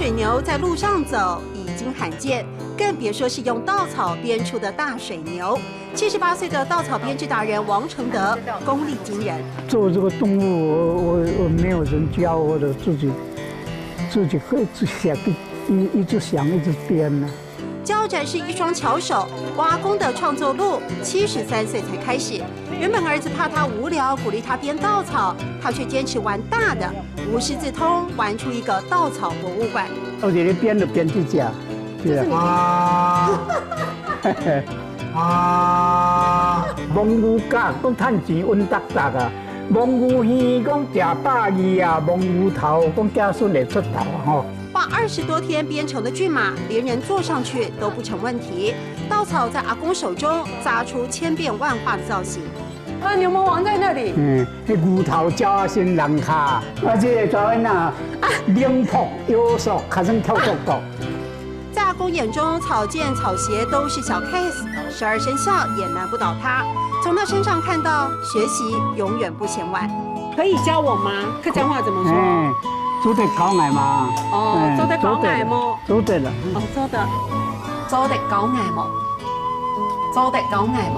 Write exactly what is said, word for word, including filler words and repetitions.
水牛在路上走已经罕见，更别说是用稻草编出的大水牛。七十八岁的稻草编织达人王承德功力惊人。做这个动物，我我我没有人教我的，自己自己会自己想，一一直想一直编呢。交展示一双巧手，阿公的创作路七十三岁才开始。原本儿子怕他无聊，鼓励他编稻草，他却坚持玩大的，无师自通，玩出一个稻草博物馆。我一日编就编一只，对啊。啊啊！网牛角讲趁钱稳达达啊，网牛耳讲食百二啊，网牛头讲子孙会出头啊吼。花二十多天编成的骏马，连人坐上去都不成问题。稻草在阿公手中扎出千变万化的造型。啊，牛魔王在那里。嗯，迄牛头照啊，先人卡，啊，这个做伙呐，灵活腰束，还算跳动动。在阿公眼中，草箭草鞋都是小 case，十二生肖也难不倒他。从他身上看到，学习永远不嫌晚。可以教我吗？客家话怎么说？哎，做得教我嘛？哦，哎做得教我无？做得了。哦，做得，做得教我无？做得教我无？